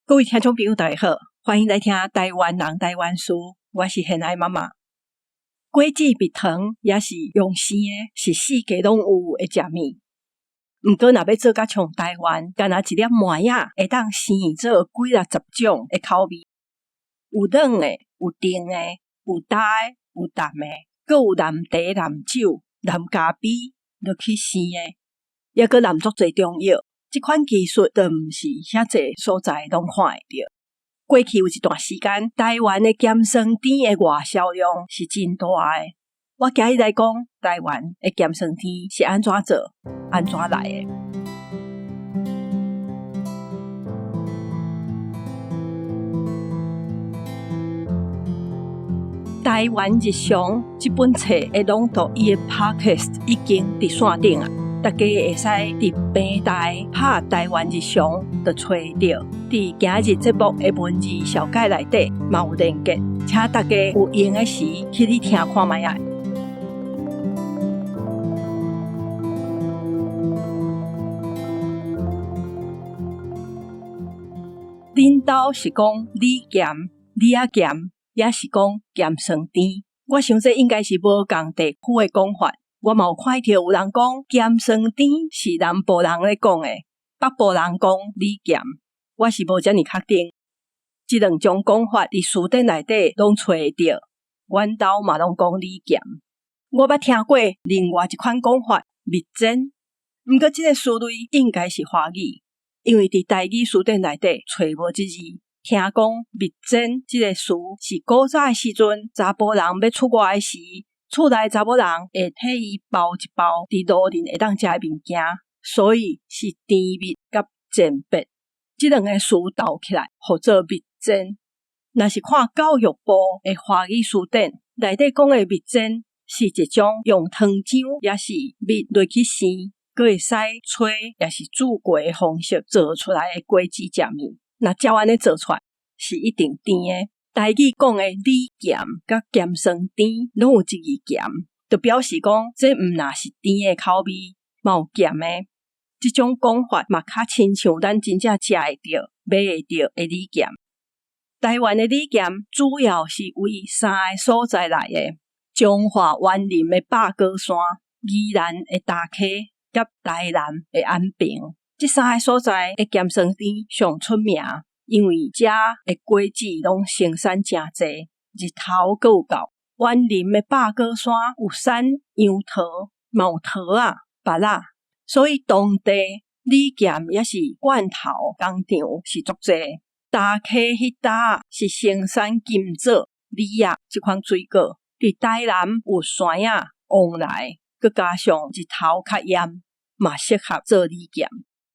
各位聽眾朋友，大家好，歡迎來聽台灣人台灣事，我是賢愛媽媽。果子蜜糖抑是用生的，是四季攏有的食物。毋過，若欲做甲像台灣，干焦一粒麥仔會當生做幾若十種的口味，有軟的，有甜的，有焦的，有淡的，閣有藍茶、藍酒、藍咖啡落去生的，抑閣淋足濟中藥。這款技術就毋是遐濟所在攏看會著。過去有一段時間，台灣的鹹酸甜的外銷量是真大的。我今日來講台灣的鹹酸甜是按怎做、按怎來的。台灣日常這本冊的朗讀，伊的 Podcast 已經佇線頂啊！大家會使佇平台拍台灣日常就揣著。佇今日節目的文字紹介內底嘛有連結，請大家有閒的時去咧聽看覓仔。恁兜是講李鹹、李仔鹹，抑是講鹹酸甜？我想這應該是無仝地區的講法。我嘛有看著有人講鹹酸甜是南部人咧講的，北部人講李鹹，我是無遮爾確定。這兩種講法佇詞典內底攏揣會著，阮兜嘛攏講李鹹。我捌聽過另外一款講法蜜煎，毋過這个詞類應該是華語，因為佇台語詞典內底揣無這字。聽講蜜煎這个詞是古早的時陣，查埔人欲出外的時，厝內查某人會替伊包一包佇路頂會當食的物件，所以是甜蜜佮煎餅這兩個詞鬥起來，號做蜜煎。若是看教育部的華語詞典內底講的蜜煎，是一種用糖漿抑是蜜落去生，閣會使炊抑是煮過的方式做出來的果子食物。若照按呢做出來，是一定甜的。台語講的李鹹佮鹹酸甜攏有一字鹹，就表示講這毋但是甜的口味，嘛有鹹的。這種講法嘛較親像咱真正食會著、買會著的李鹹。台灣的李鹹主要是為三个所在來的：彰化員林的百果山、宜蘭的大溪、佮台南的安平。這三个所在的鹹酸甜上出名。因為遮的果子攏生產誠濟，日頭閣有夠。員林的百果山有產楊桃，嘛有桃仔、芭樂，所以當地李鹹抑是罐頭工廠是足濟。大溪彼搭是生產金棗、李仔這款水果。佇台南有山仔、旺來，閣加上日頭較炎，嘛適合做李鹹。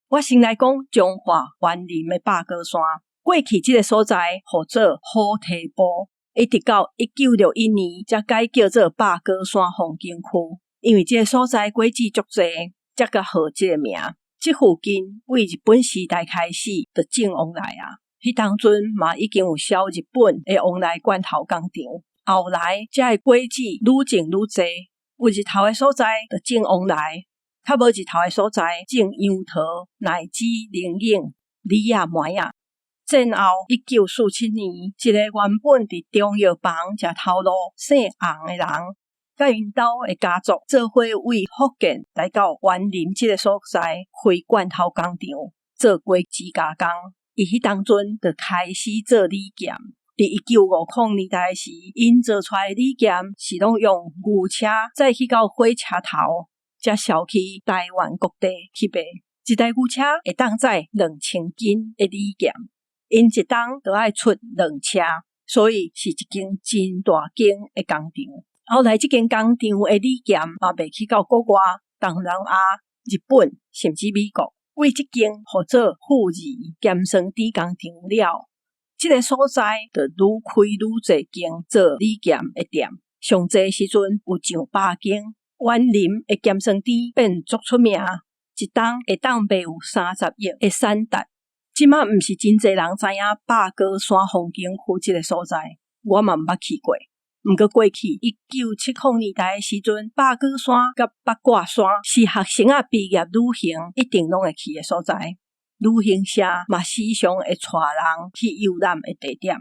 我先來講彰化員林的百果山，過去這個所在號做虎蹄埔，一直到1961年才改叫做百果山風景區。因為這個所在果子足濟，才共號這個名。這附近為日本時代開始就種旺來啊，彼當陣嘛已經有銷日本的旺來罐頭工廠。後來遮的果子愈種愈濟，有日頭的所在就種旺來。較無日頭的所在，種楊桃、乃枝、龍眼、李仔、麥仔。戰後1947年，一个原本佇中藥房食頭路姓洪的人，佮𪜶兜的家族做伙為福建來到員林這个所在開罐頭工廠做果子加工。伊彼當陣就開始做李鹹。佇1950年代時，𪜶做出來的李鹹是攏用牛車載去到火車頭。才銷去台灣各地去賣，一台牛車會當載2000斤的李鹹，𪜶一冬就愛出兩車，所以是一間真大間的工廠。後來這間工廠的李鹹嘛賣去到國外、東南亞、日本，甚至美國。為這間號做富兒鹹酸甜工廠了，這个所在就愈開愈濟間做李鹹的店，上濟時陣有上百間。員林的鹹酸甜變足出名，一冬會當賣有30億的產值。這馬毋是真濟人知影百果山風景區這个所在，我嘛毋捌去過。毋過過去1970年代的時陣，百果山佮八卦山是學生仔畢業旅行一定攏會去的所在。旅行社嘛時常會帶人去遊覽的地點。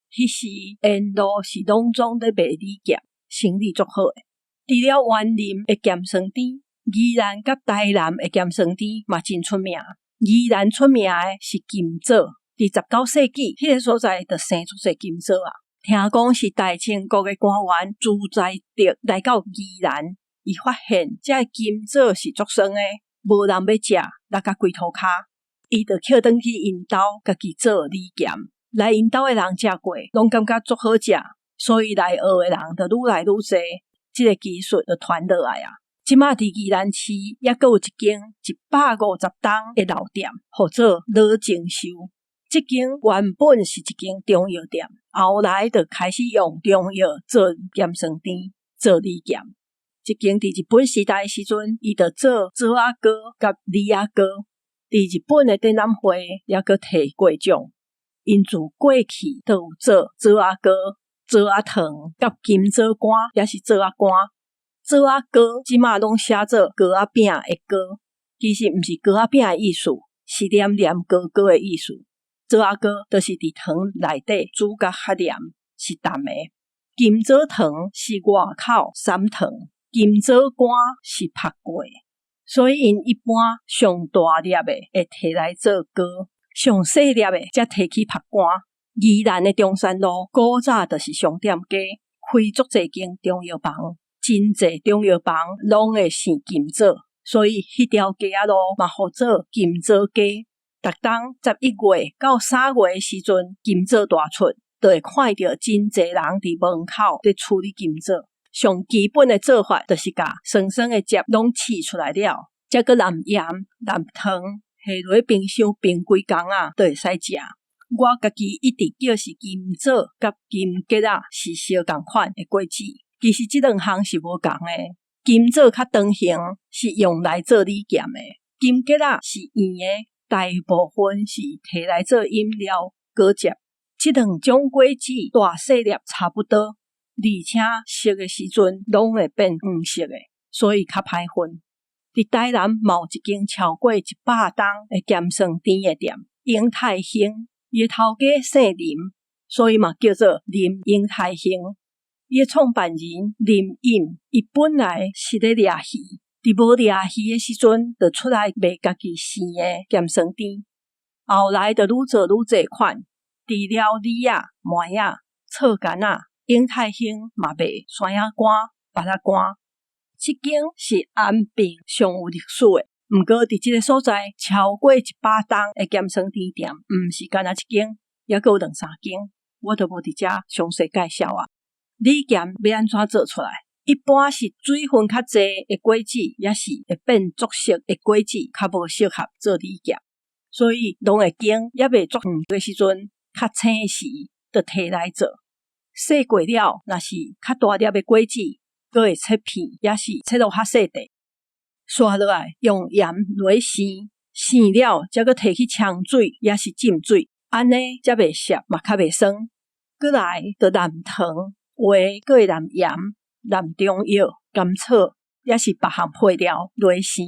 彼時沿路是攏總咧賣米鹹，生理足好的。除了員林的鹹酸甜，宜蘭佮台南的鹹酸甜嘛真出名。宜蘭出名的是金棗，佇19世紀，彼個所在就生足濟金棗啊。聽講是大清國的官員朱栽德來到宜蘭，伊發現這个金棗是足酸的，無人欲食，落甲規塗跤，伊就抾轉去𪜶兜，家己做米鹹。來𪜶兜的人食過，攏感覺足好食，所以來學的人就愈來愈濟，這个技術就傳落來啊。這馬佇宜蘭市猶閣有一間150冬的老店，號做老精壽。這間原本是一間中藥店，後來就開始用中藥做鹹酸甜、做米鹹。這間佇日本時代的時陣，伊就做棗仔糕佮李仔糕。佇日本的展覽會猶閣提過獎。𪜶自過去就有做棗仔糕、棗仔糖佮金棗乾，抑是棗仔乾。棗仔糕這馬攏寫做糕仔餅的糕，其實毋是糕仔餅的意思，是黏黏糕糕的意思。棗仔糕就是佇糖內底煮甲較黏，是淡的。金棗糖是外口散糖，金棗乾是曝過的，所以𪜶一般上大粒的會提來做糕，上細粒的才提去曝乾。宜蘭的中山路古早就是商店街，開足濟間中藥房。真濟中藥房攏會生金棗，所以彼條街仔路嘛號做金棗街。逐冬11月到3月的時陣，金棗大出，就會看著真濟人佇門口佇處理金棗。上基本的做法就是共酸酸的汁攏試出來了，才閣淋鹽、淋糖，下落冰箱冰幾工仔，就會使食。我家己一直叫是金棗佮金桔仔是相仝款的果子。其實這兩項是無仝的。金棗較長形，是用來做米鹹的；金桔仔是圓的，大部分是提來做飲料、果汁。這兩種果子大細粒差不多，而且熟的時陣攏會變黃色的，所以較歹分。佇台南嘛有一間超過100冬的鹹酸甜的店，永泰興，伊的頭家姓林，所以嘛叫做林永泰興。伊的創辦人林穎，伊本來是咧掠魚，佇無掠魚的時陣，就出來賣家己生的鹹酸甜。後來就愈做愈濟款，除了李仔、麥仔、醋柑仔，永泰興嘛賣山仔乾、芭樂乾。這間是安平上有歷史的，毋過佇這个所在超過100冬的鹹酸甜店，毋是干焦一間，猶閣有兩三間，我就無佇遮詳細介紹啊。米鹹欲按怎做出來？一般是水分較濟的果子，抑是會變濁色的果子，較無適合做米鹹，所以攏會揀猶未足黃的時陣，較青時就提來做。洗過了，若是較大粒的果子，閣會切片，抑是切落較細塊。紲落來用鹽落生，生了才閣提去沖水，抑是浸水，按呢才袂澀，嘛較袂酸。閣來就淋糖，有的閣會淋鹽、淋中藥、甘草，抑是別項配料落生。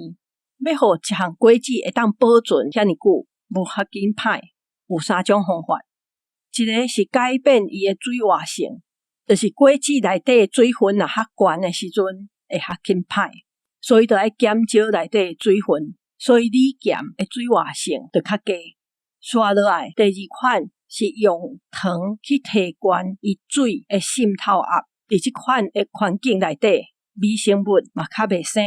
欲予一項果子會當保存遐爾久，無較緊歹，有三種方法。一个是改變伊的水活性，就是果子內底水分若較懸的時陣，會較緊歹，所以就愛減少內底水分，所以米鹹的水活性就較低。紲落來，第二款是用糖去提懸伊水的滲透壓，佇這款的環境內底，微生物嘛較袂生，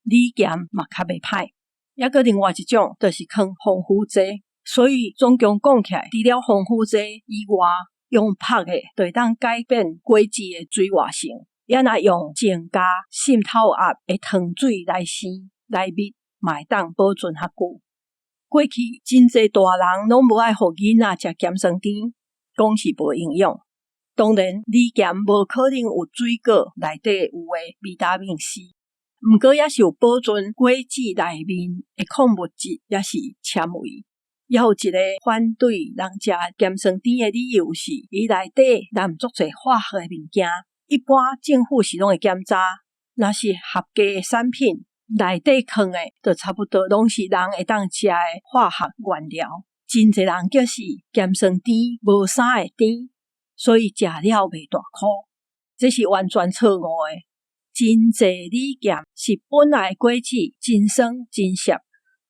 米鹹嘛較袂歹。猶閣另外一種，就是囥防腐劑。所以總共講起來，除了防腐劑以外，用曝的就會當改變果子的水活性。抑若用增加滲透壓的糖水來生來蜜，嘛會當保存較久。過去真濟大人攏無愛予囡仔食鹹酸甜，講是無營養。當然，米鹹無可能有水果內底有的維他命 C，毋過也是有保存果子內面的礦物質，抑是纖維。猶有一个反對人食鹹酸甜的理由是，伊內底含足濟化學的物件，一般政府是攏會檢查，若是合格的產品，內底囥的，就差不多攏是人會當食的化學原料。真濟人叫是鹹酸甜，無啥會甜，所以食了袂大箍。這是完全錯誤的。真濟李鹹是本來果子真酸真澀，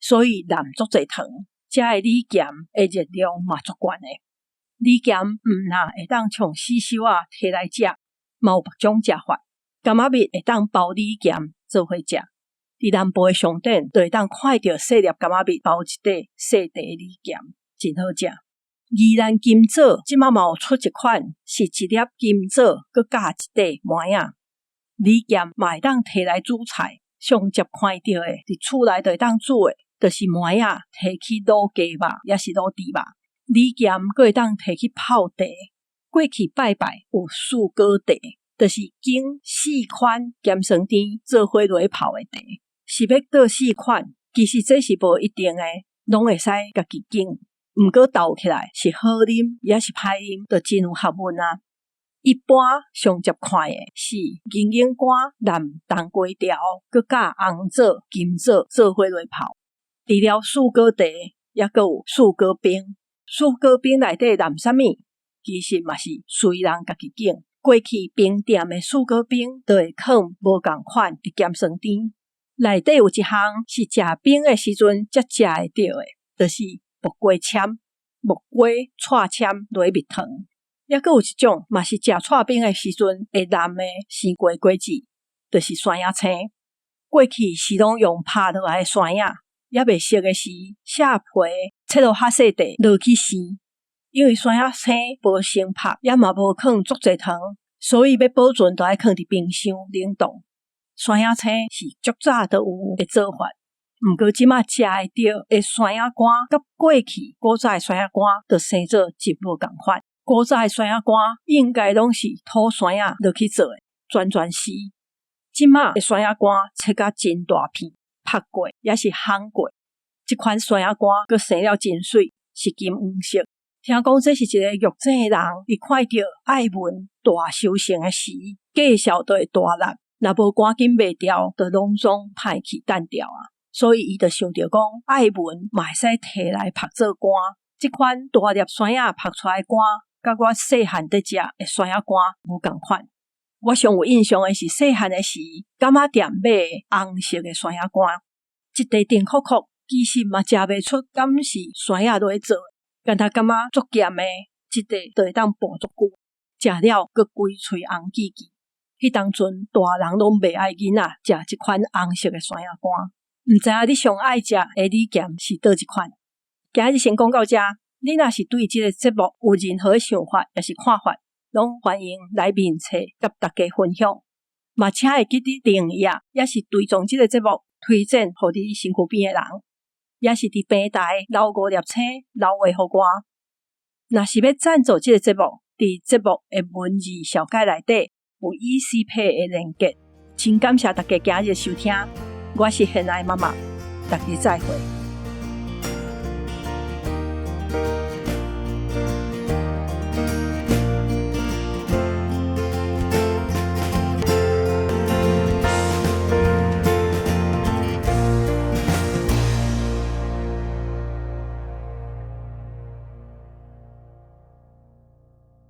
所以含足濟糖。這个李鹹的熱量嘛足懸的。李鹹毋若會當像死溼仔提來食，嘛有別種食法。柑仔蜜會當包李鹹做伙食。佇南部的商店就會當看著細粒柑仔蜜包一塊細塊李鹹，真好食。宜蘭金棗這馬嘛有出一款，是一粒金棗閣夾一塊麥仔。李鹹嘛會當提來煮菜，上捷看著的，佇厝內就會當煮的，就是麥仔提去滷雞肉，抑是滷豬肉。李鹹閣會當提去泡茶。過去拜拜有四果茶，就是經四款鹹酸甜做伙落去泡的茶。是欲佗四款，其實這是無一定的，攏會使家己揀。毋過鬥起來是好啉，抑是歹啉，就真有學問啊。一般上捷看的是銀耳乾淋冬瓜條，閣佮紅棗、金棗做伙落泡。除了四果茶，抑閣有四果冰。四果冰內底淋啥物？其實嘛是隨人家己揀。過去冰店的四果冰就會囥無仝款的鹹酸甜。內底有一項是食冰的時陣才食會著的，就是木瓜籤、木瓜蔡籤落蜜糖。抑閣有一種嘛是食蔡冰的時陣會淋的生瓜果子，就是山藥青。過去是攏用拍落來的山藥，猶未熟的時，削皮切予較細塊落去生。因為山藥青無先拍，也嘛無囥足濟糖，所以欲保存就愛囥佇冰箱冷凍。山藥青是足早就有的做法，毋過這馬食會著的山藥乾，佮過去古早的山藥乾就生做真無仝款。古早的山藥乾應該攏是土山藥落去做的，全全絲。這馬的山藥乾切甲真大片，曝過抑是烘過。這款山藥乾閣生了真媠，是金黃色。聽講這是一个玉井的人，伊看著愛文大收成的時，果數就會大粒，若無趕緊賣掉，就攏總歹去擲掉啊。所以伊就想著講，愛文嘛會使提來曝做乾。這款大粒山藥曝出來乾，佮我細漢佇食的山藥乾無仝款。我上有印象的是細漢的時，柑仔店買的紅色的山藥乾，一塊甜硞硞，其實嘛食袂出敢是山藥落去做的。敢若感覺足鹹的，這塊就會當跋足久，食了閣規喙紅記記。彼當陣大人攏袂愛囡仔食這款紅色的山藥乾。毋知影你上愛食的李鹹是佗一款？今日先講到遮，你若是對這个節目有任何的想法，抑是看法，攏歡迎來面冊佮大家分享。嘛，請會記得訂閱，抑是追蹤這个節目，推薦予你身軀邊的人。抑是佇平台留五粒星，留話予我。若是欲贊助這个節目，佇節目的文字紹介內底有 ECPay 的連結。真感謝大家今日收聽，我是現愛媽媽，大家再會。